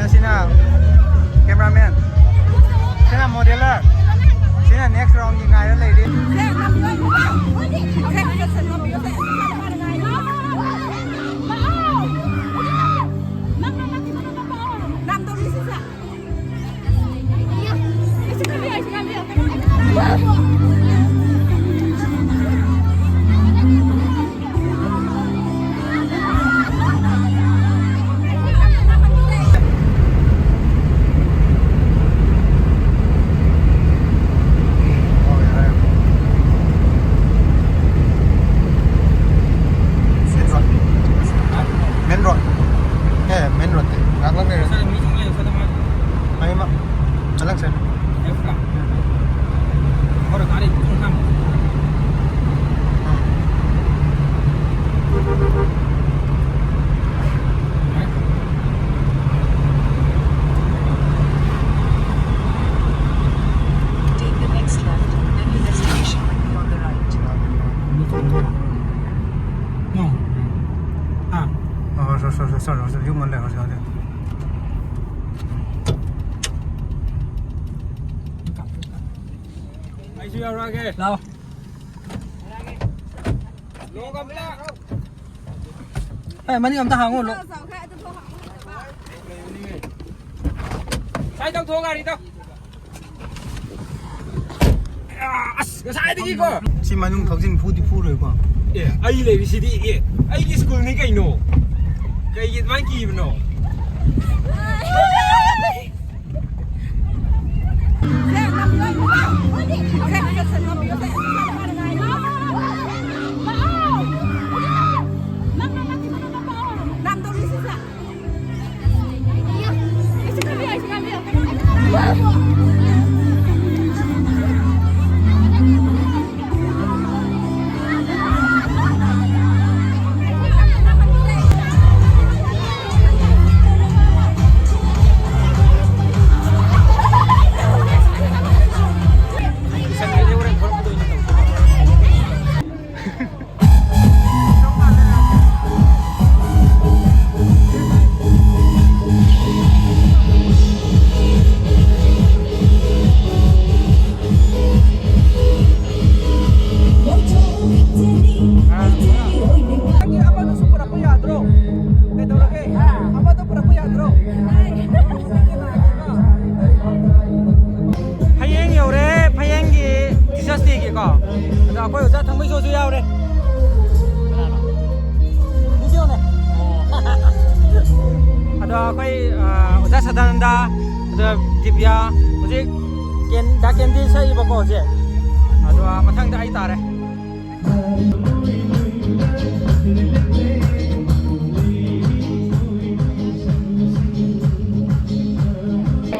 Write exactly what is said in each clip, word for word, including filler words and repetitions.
ꯁꯤꯅ cameraman, ꯁꯤꯅ modeler, ꯁꯤꯅ next round ꯒꯤ ꯉꯥꯏꯔ ꯂꯩꯔꯤ꯫ Main road. Eh, main road. Ngak lang ni. Ay, ma. Alang sa. Ora gari ꯑꯩꯁꯨ ꯌꯥꯎꯔꯛꯑꯒꯦ꯫ ꯂꯥꯛꯑꯣ꯫ ꯂꯣꯛ ꯑꯝꯇ꯫ ꯑꯦ, ꯃꯅꯤꯡ ꯑꯝꯇ ꯍꯥꯡꯉꯣ, ꯂꯣꯛ꯫ ꯁꯥꯏ ꯇꯧꯊꯣꯛꯑꯣ ꯒꯥꯔꯤꯗꯣ꯫ ꯑꯁ, ꯉꯁꯥꯏꯗꯒꯤꯀꯣ꯫ ꯁꯤ ꯃꯅꯨꯡ ꯊꯧꯖꯤꯟ ꯐꯨꯗꯤ ꯐꯨꯔꯣꯏꯀꯣ? ꯑꯦ, ꯑꯩ ꯂꯩꯔꯤꯁꯤꯗꯤ, ꯑꯦ, ꯑꯩꯒꯤ ꯁ꯭ꯀꯨꯜꯅꯤ ꯀꯩꯅꯣ꯫ ꯀꯩꯒꯤ ꯑꯗꯨꯃꯥꯏꯅ ꯀꯤꯕꯅꯣ? ꯅꯪꯒꯤ ꯑꯃꯗꯨꯁꯨ ꯄꯨꯔꯛꯄ ꯌꯥꯗ꯭ꯔꯣ? ꯀꯩꯗꯧꯔꯒꯦ? ꯑꯃꯗꯣ ꯄꯨꯔꯛꯄ ꯌꯥꯗ꯭ꯔꯣ? ꯍꯌꯦꯡ ꯌꯧꯔꯦ, ꯐꯌꯦꯡꯒꯤ Teachers Day ꯒꯤꯀꯣ꯫ ꯑꯗꯣ ꯑꯩꯈꯣꯏ ꯑꯣꯖꯥ ꯊꯥꯡꯃꯩꯁꯣꯁꯨ ꯌꯥꯎꯔꯦ꯫ ꯀꯅꯥꯅꯣ? ꯚꯤꯗꯤꯑꯣꯅꯦ꯫ ꯑꯗꯣ ꯑꯩꯈꯣꯏ, ꯑ, ꯑꯣꯖꯥ ꯁꯗꯥꯅꯟꯗ, ꯑꯗꯣ ꯗꯤꯕ꯭ꯌꯥ, ꯍꯧꯖꯤꯛ ꯀꯦꯟ-, ꯗꯥ ꯀꯦꯟꯗꯤ ꯁꯛꯏꯕꯀꯣ ꯍꯧꯖꯤꯛ꯫ ꯑꯗꯣ ꯃꯊꯪꯗ ꯑꯩ ꯇꯥꯔꯦ꯫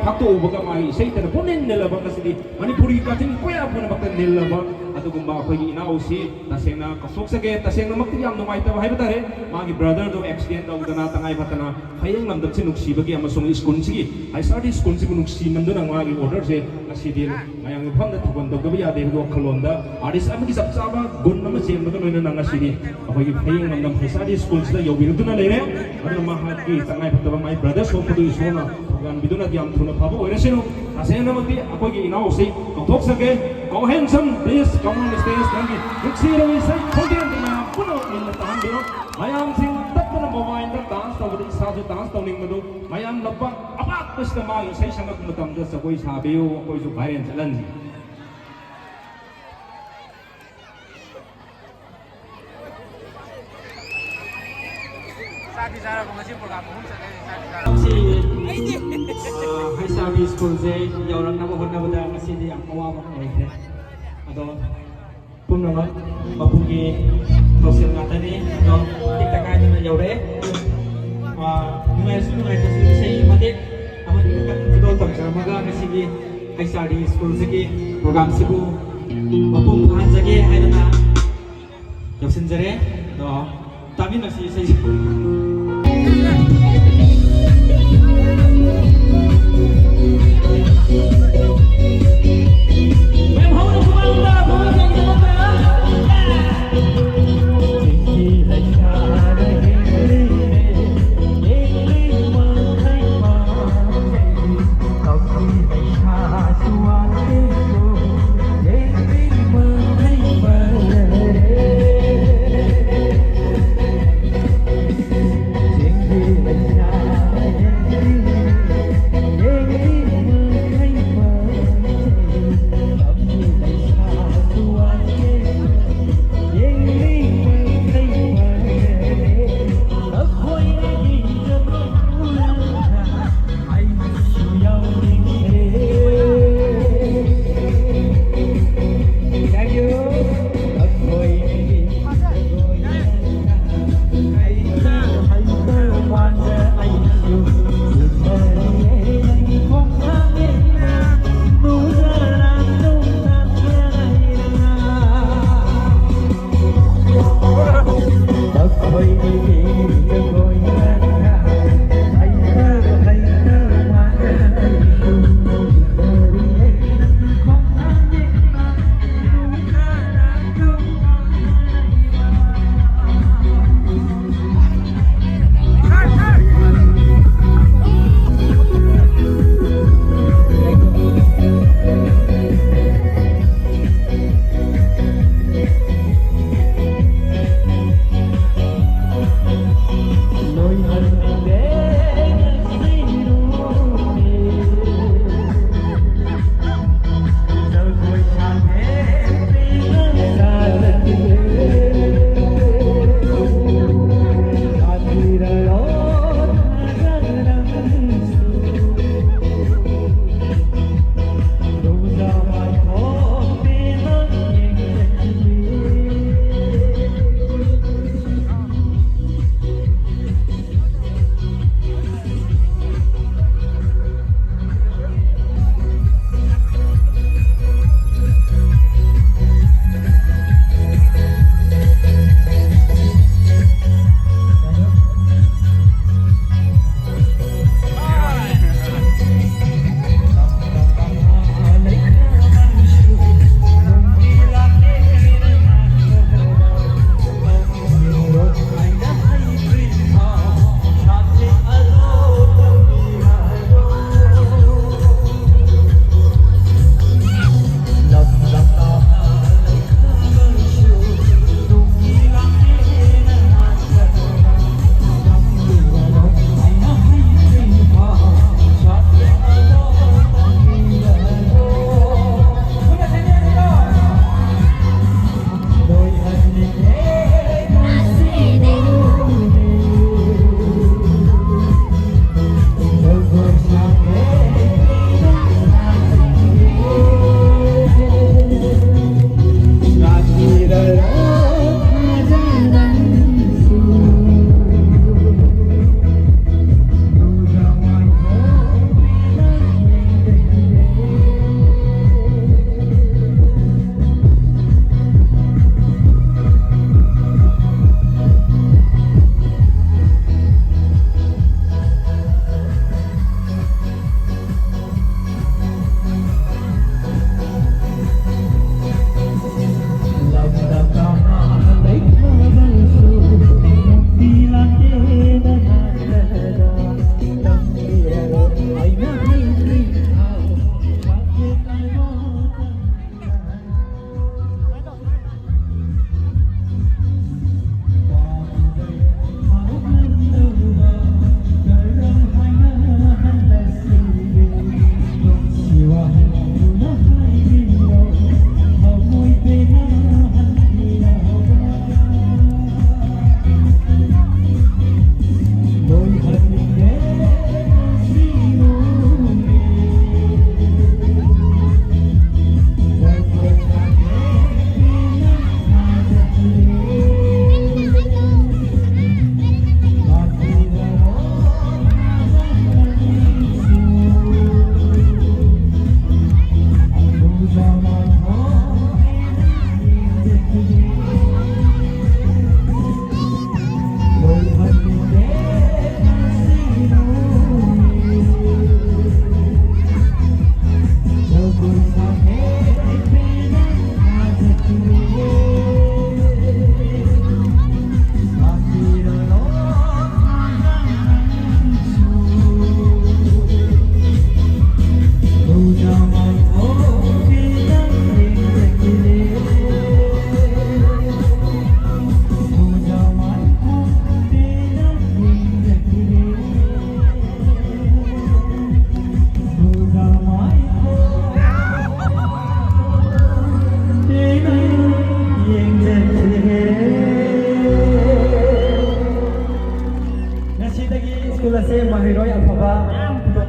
ꯍꯥꯞꯇꯣꯛꯎꯕꯒ ꯃꯥꯒꯤ ꯏꯁꯩꯇꯅ ꯄꯨꯝꯅꯤꯟ ꯅꯤꯜꯂꯕ ꯉꯁꯤꯗꯤ ꯃꯅꯤꯄꯨꯔꯒꯤ ꯀꯥꯆꯤꯟ ꯀꯣꯌꯥ ꯄꯨꯝꯅꯃꯛꯇ ꯅꯤꯜꯂꯕ ꯑꯗꯨꯒꯨꯝꯕ ꯑꯩꯈꯣꯏꯒꯤ ꯏꯅꯥꯎꯁꯤ ꯇꯁꯦꯡꯅ ꯀꯧꯊꯣꯛꯆꯒꯦ꯫ ꯇꯁꯦꯡꯅꯃꯛꯇꯤ ꯌꯥꯝ ꯅꯨꯡꯉꯥꯏꯇꯕ ꯍꯥꯏꯕ ꯇꯥꯔꯦ, ꯃꯥꯒꯤ brother ꯗꯣ accident ꯇꯧꯗꯅ ꯇꯉꯥꯏ ꯐꯗꯅ ꯐꯌꯦꯡ ꯂꯝꯗꯝꯁꯤ ꯅꯨꯡꯁꯤꯕꯒꯤ ꯑꯃꯁꯨꯡ ꯁ꯭ꯀꯨꯜꯁꯤꯒꯤ, ꯍꯥꯏ ꯁꯥꯔꯗꯤ ꯁ꯭ꯀꯨꯜꯁꯤꯕꯨ ꯅꯨꯡꯁꯤꯃꯟꯗꯨꯅ ꯃꯥꯒꯤ order ꯁꯦ ꯉꯁꯤꯗꯤ ꯃꯌꯥꯝꯒꯤ ꯃꯐꯝꯗ ꯊꯧꯒꯟ ꯇꯧꯗꯕ ꯌꯥꯗꯦ ꯍꯥꯏꯕ ꯋꯥꯈꯜꯂꯣꯟꯗ artist ꯑꯃꯒꯤ ꯆꯞ ꯆꯥꯕ ꯒꯨꯟ ꯑꯃ ꯆꯦꯟꯕꯒ ꯂꯣꯏꯅꯅ ꯉꯁꯤꯗꯤ ꯑꯩꯈꯣꯏꯒꯤ ꯐꯌꯦꯡ ꯂꯝꯗꯝ ꯍꯥꯏ ꯁꯥꯔꯗꯤ ꯁ꯭ꯀꯨꯜꯁꯤꯗ ꯌꯧꯕꯤꯔꯛꯇꯨꯅ ꯂꯩꯔꯦ꯫ ꯑꯗꯨꯅ ꯃꯍꯥꯛꯀꯤ ꯇꯉꯥꯏ ꯐꯗꯕ ꯃꯥꯏ brother ꯁꯣꯛꯄꯗꯨ ꯏꯁꯣꯔꯅ ꯊꯧꯒꯥꯟꯕꯤꯗꯨꯅ ꯌꯥꯝ ꯊꯨꯅ ꯐꯕ ꯑꯣꯏꯔꯁꯅꯨ꯫ ꯇꯁꯦꯡꯅꯃꯛꯇꯤ ꯑꯩꯈꯣꯏꯒꯤ ꯏꯅꯥꯎꯁꯤ ꯀꯧꯊꯣꯛꯆꯒꯦ꯫ Go handsome, please come on stage. ꯅꯪꯒꯤ ꯅꯨꯡꯁꯤꯔꯕ ꯏꯁꯩ ꯈꯣꯟꯖꯦꯜꯗꯨ ꯃꯌꯥꯝ ꯄꯨꯝꯅꯃꯛ ꯃꯤꯠꯅ ꯇꯥꯍꯟꯕꯤꯔꯣ꯫ ꯃꯌꯥꯝꯁꯤꯡ ꯇꯞꯇꯅ mobileꯗ dance ꯇꯧꯕꯗ ꯏꯁꯥꯁꯨ dance ꯇꯧꯅꯤꯡꯕꯗꯨ ꯃꯌꯥꯝ ꯂꯝꯄꯥꯛ ꯑꯄꯥꯛꯄꯁꯤꯗ ꯃꯥꯒꯤ ꯏꯁꯩ ꯁꯛꯂꯛꯄ ꯃꯇꯝꯗ ꯖꯒꯣꯏ ꯁꯥꯕꯤꯌꯨ, ꯑꯩꯈꯣꯏꯁꯨ viral ꯆꯠꯍꯟꯁꯤ꯫ ꯆꯥꯗꯤ ꯆꯥꯔꯕꯣ? ꯉꯁꯤ program ꯑꯍꯨꯝ ꯆꯠꯂꯦ, ꯆꯥꯗꯤ ꯆꯥꯔꯕꯣ? ꯉꯁꯤ, ꯑ, ꯍꯩꯁꯥꯕꯤ ꯁ꯭ꯀꯨꯜꯁꯦ ꯌꯧꯔꯛꯅꯕ ꯍꯣꯠꯅꯕꯗ ꯉꯁꯤꯗꯤ ꯌꯥꯝ ꯑꯋꯥꯕ ꯑꯃ ꯑꯣꯏꯈ꯭ꯔꯦ꯫ ꯑꯗꯣ ꯄꯨꯝꯅꯃꯛ ꯃꯄꯨꯒꯤ ꯊꯧꯁꯤꯜ ꯉꯥꯛꯇꯅꯤ꯫ ꯑꯗꯣ ꯇꯦꯛꯇ ꯀꯥꯏꯗꯅ ꯌꯧꯔꯛꯑꯦ꯫ ꯑ, ꯅꯨꯡꯉꯥꯏꯔꯁꯨ ꯅꯨꯡꯉꯥꯏꯇ꯭ꯔꯁꯨ ꯏꯁꯩ ꯃꯇꯦꯛ ꯑꯃꯅꯤ ꯈꯛꯇꯪ ꯈꯨꯗꯣꯜ ꯇꯝꯖꯔꯝꯃꯒ ꯉꯁꯤꯒꯤ ꯍꯩꯁꯥꯕꯤ ꯁ꯭ꯀꯨꯜꯁꯤꯒꯤ programꯁꯤꯕꯨ ꯃꯄꯨꯡ ꯐꯥꯍꯟꯖꯒꯦ ꯍꯥꯏꯗꯅ ꯌꯧꯁꯤꯟꯖꯔꯦ꯫ ꯑꯗꯣ ꯇꯥꯃꯤꯟꯅꯁꯤ ꯏꯁꯩꯁꯦ꯫ ꯃꯌꯥꯝ ꯍꯧꯅ ꯈꯨꯕꯥꯛ ꯑꯝꯇ ꯈꯨꯕꯥꯛ ꯑꯝꯇ ꯈꯨꯕꯥꯛ ꯑꯝꯇ꯫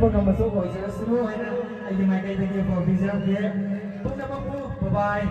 ꯉꯝꯕꯁꯨ ꯑꯣꯏꯖꯔꯁꯅꯨ ꯍꯥꯏꯅ ꯑꯩꯒꯤ ꯃꯥꯏꯀꯩꯗꯒꯤ ꯄꯥꯎ ꯄꯤꯖꯔꯛꯀꯦ꯫ ꯄꯨꯝꯅꯃꯛꯄꯨ bye bye꯫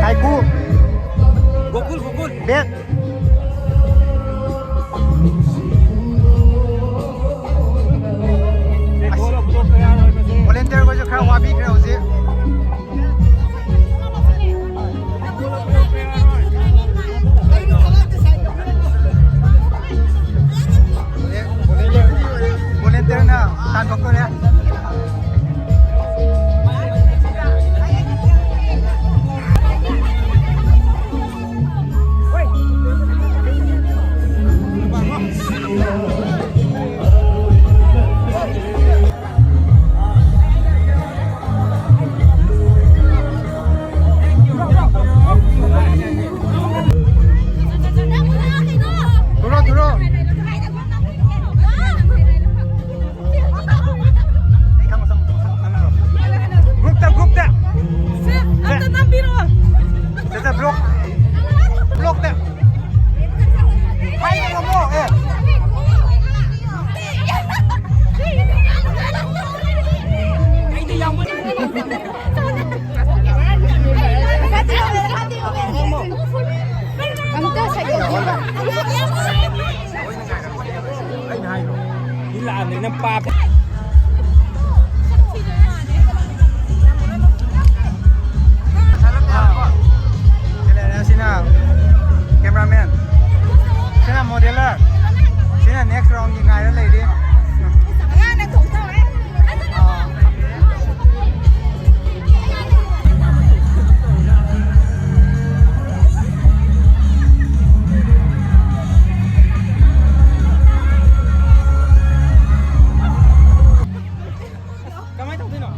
ꯀꯥꯏꯀꯨ꯫ ꯒꯣꯀꯨꯜ, ꯒꯣꯀꯨꯜ꯫ ꯕꯦꯛ꯫ ꯑꯁ, ꯚꯣꯂꯨꯟꯇꯤꯌꯔ ꯈꯣꯏꯁꯨ ꯈꯔ ꯋꯥꯕꯤꯈ꯭ꯔꯦ ꯍꯧꯖꯤꯛ꯫ ꯍꯧꯖꯤꯛ ꯚꯣꯂꯨꯟꯇꯤꯌꯔꯅ ꯇꯥꯟꯊꯣꯛꯇꯣꯔꯦ꯫ ꯊꯣꯔꯛꯑꯣ, ꯊꯣꯔꯛꯑꯣ꯫ ꯒ꯭ꯔꯨꯞꯇ, ꯒ꯭ꯔꯨꯞꯇ꯫ ꯁꯦ, ꯑꯝꯇ ꯅꯝꯕꯤꯔꯛꯑꯣ꯫ ꯁꯤꯗ ꯕ꯭ꯂꯣꯛ, ꯕ꯭ꯂꯣꯛꯇ꯫ ꯍꯥꯏ ꯉꯝꯃꯣ, ꯑꯦ꯫ ꯑꯝꯇ ꯁꯥꯏꯗꯣꯛꯄꯤꯌꯨ꯫ ꯑꯩꯅ ꯍꯥꯏꯗ꯭ꯔꯣ? ꯃꯤ ꯂꯥꯛꯑꯕꯅꯤꯅ ꯄꯥꯞ꯫ ꯁꯤ ꯂꯩꯔꯦ, ꯁꯤꯅ cameraman, ꯁꯤꯅ modeller, ꯁꯤꯅ next round ꯒꯤ ꯉꯥꯏꯔ ꯂꯩꯔꯤ꯫ ꯑꯉꯥꯡꯅ ꯊꯣꯡ ꯊꯥꯛꯑꯦ꯫ ꯑꯥ꯫ ꯀꯃꯥꯏꯅ ꯇꯧꯗꯣꯏꯅꯣ?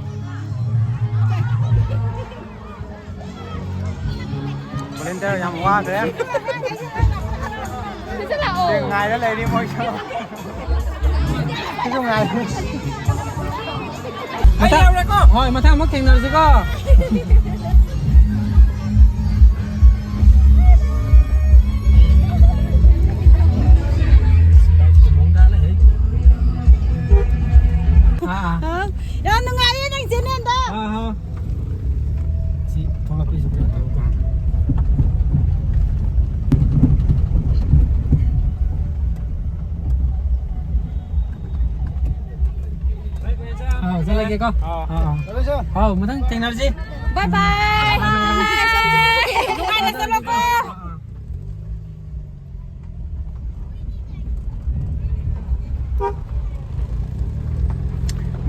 ꯁꯦꯟꯇꯔ ꯌꯥꯝ ꯋꯥꯈ꯭ꯔꯦ꯫ ꯉꯥꯏꯔ ꯂꯩꯔꯤ ꯃꯣꯏꯁꯨ꯫ ꯑꯩꯁꯨ ꯉꯥꯏꯔꯤ꯫ ꯃꯊꯪ, ꯍꯣꯏ, ꯃꯊꯪ ꯑꯃꯨꯛ ꯊꯦꯡꯅꯔꯁꯤꯀꯣ꯫ ꯑꯥ, ꯑꯥ꯫ ꯌꯥꯝ ꯅꯨꯡꯉꯥꯏꯌꯦ ꯅꯪ ꯆꯦꯅꯦꯜꯗ꯫ ꯑꯥ, ꯑꯥ꯫ ꯁꯤ ꯊꯣꯛꯂꯛꯄꯩꯁꯨ ꯀꯩꯅꯣ ꯇꯧꯕ꯫ ꯑꯥ, ꯆꯠꯂꯒꯦꯀꯣ꯫ ꯑꯥ꯫ ꯑꯥ, ꯑꯥ꯫ ꯆꯠꯂꯁꯤ꯫ ꯑꯥꯎ, ꯃꯊꯪ ꯊꯦꯡꯅꯔꯁꯤ꯫ ꯕꯥꯏ ꯕꯥꯏ꯫ ꯅꯨꯡꯉꯥꯏꯅ ꯆꯠꯂꯣꯀꯣ꯫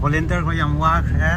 ꯚꯣꯂꯦꯟꯇꯤꯌꯔ ꯈꯣꯏ ꯌꯥꯝ ꯋꯥꯈ꯭ꯔꯦ꯫